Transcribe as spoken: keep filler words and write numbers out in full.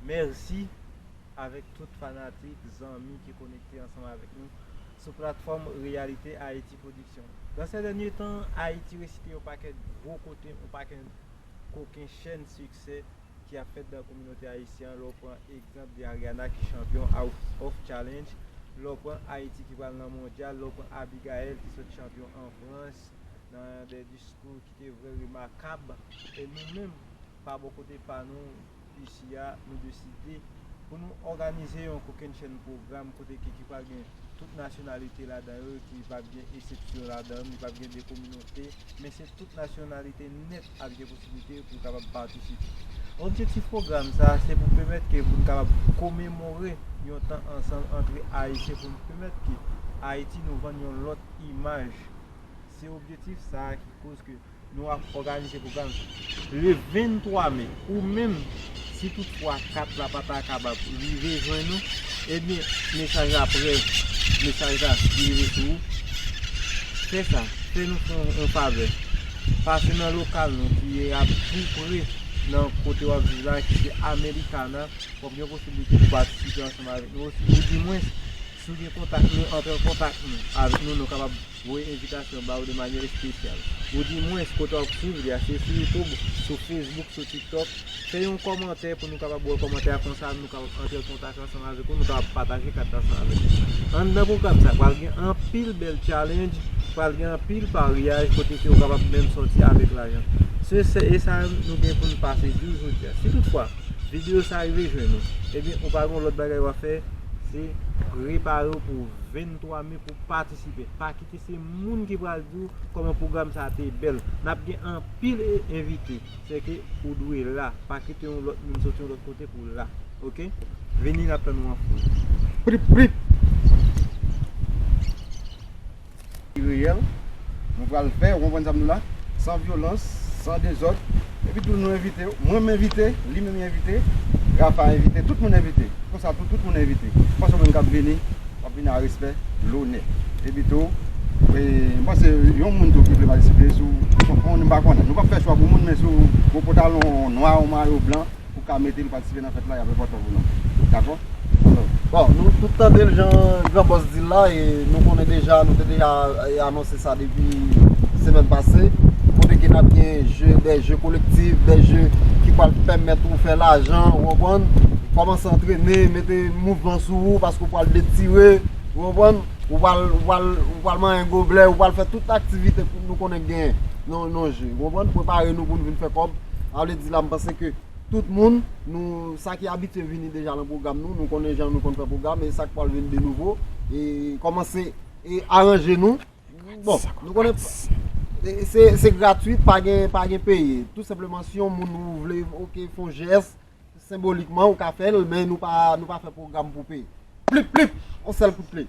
Mèsi avèk tout fanatik, zanmi ki konekte ansanm avèk nou sou platfòm Réalité Haïti Production. Dans ces derniers temps, Ayiti resite yon pakèt gwo kote, yon pakèt kokenn chèn siksè ki ap fèt nan kominote ayisyen an. Lè w pran egzanp de Ariana ki chanpyon House of Challenge, lè w pran Ayiti ki pral nan mondyal, lè w pran Abigaël ki sot chanpyon an Frans nan de diskou ki te vrè remakab. E nou menm, pa bò kote pa nou, isi a, nou deside pou nou òganize yon kokenn chèn pwogram kote ke ki pral gen tout nasyonalite ladan yo, ki p ap gen eksepsyon ladan yo, li p ap gen de kominote, men se tout nasyonalite nèt ap gen posiblite pou kapab patisipe. Objektif pwogram sa a, se pou pèmèt ke pou n kapab komemore yon tan ansanm antre Ayisyen, pou n pèmèt ke Ayiti nou vann yon lòt imaj. Se objektif sa a ki koz ke nou ap òganize pwogram sa. Le venntwa me, ou menm, si toutfwa kat la pa ta kapab rive jwenn ou, ebyen, mesaj la prèv, mesaj la ki rive sou ou, fè sa, fè nou fè yon, yon favè. Pase nan lokal nou ki ap tou pre nan kote w ap viv la, ki se Americana, w ap gen posiblite pou patisipe ansanm avèk nou osi. Oudimwens, si w gen kontak nou, antre an kontak nou, avèk nou, nou kapab voye envitasyon ba w de manyè espesyal. Oudimwens, kote w ap swiv li a, se sou YouTube, sou Facebook, sou TikTok. Fè yon kòmantè pou nou kapab wè kòmantè a, konsa nou kapab antre an kontak ansanm avèk ou, nou kapab pataje kat la ansanm avèk ou. Anndan pwogram sa, pral gen anpil bèl challenge, pral gen anpil paryaj kote ke w kapab menm sòti avèk lajan. Se, se, e sa nou gen pou n pase di w jodi a. Si toutfwa, videyo sa rive jwenn ou, ebyen, ou pa gen lòt bagay w ap fè, se prepare w pou venntwa me pou patisipe. Pa kite se moun ki pral di w kòman pwogram sa a te bèl. N ap gen anpil e-, envite. Sèke ou dwe la. Pa kite yon lòt moun soti yon lòt kote pou w la. Oke? Vini, n ap tann ou an foul. Prip, prip! Reyèl. Nou pral fè, ou konprann sa m di w la? San vyolans, san dezòd. Epi tou nou envite, mwen m envite, li menm li envite, Rafa envite, tout moun envite. Konsa tou, tout moun envite. Paske moun k ap vini, w ap vini a respè, lonè. Epi tou, e, m panse yon moun tou ki vle patisipe sou, sou, m pa konnen. Nou p ap fè chwa pou moun, men si w, w pote yon nwa, yon mayo blan, ou ka mete l patisipe nan fèt la, y ap enpòtan pou nou. Dakò? Bon, nou tout tande l jan Gran Bòs di l la, e nou konnen deja, nou te deja, e, anonse sa depi semèn pase, kote ke n ap gen je, de je kolektif, de je ki pral pèmèt ou fè lajan, ou konprann? Kòmanse antrene, mete mouvman sou ou, paske ou pral detire, ou konprann? Ou pral, ou pral, ou pral manyen goblè, ou pral fè tout aktivite nou konnen k genyen nan, nan je, ou konprann? Prepare nou pou n vin fè kòb. Sa vle di la, m panse ke tout moun, nou, sa ki abitye vini deja nan pwogram nou, nou konnen jan nou konn fè pwogram, e sa k pral vin de nouvo, e kòmanse e aranje nou. Bon, nou konnen, e se, se gratwit, pa gen, pa gen peye. Tou senpleman, si yon moun ou vle, oke, fè yon jès, senbolikman, ou ka fè l, men nou pa, nou pa fè pwogram pou peye. Plip, plip, yon sèl kout plim.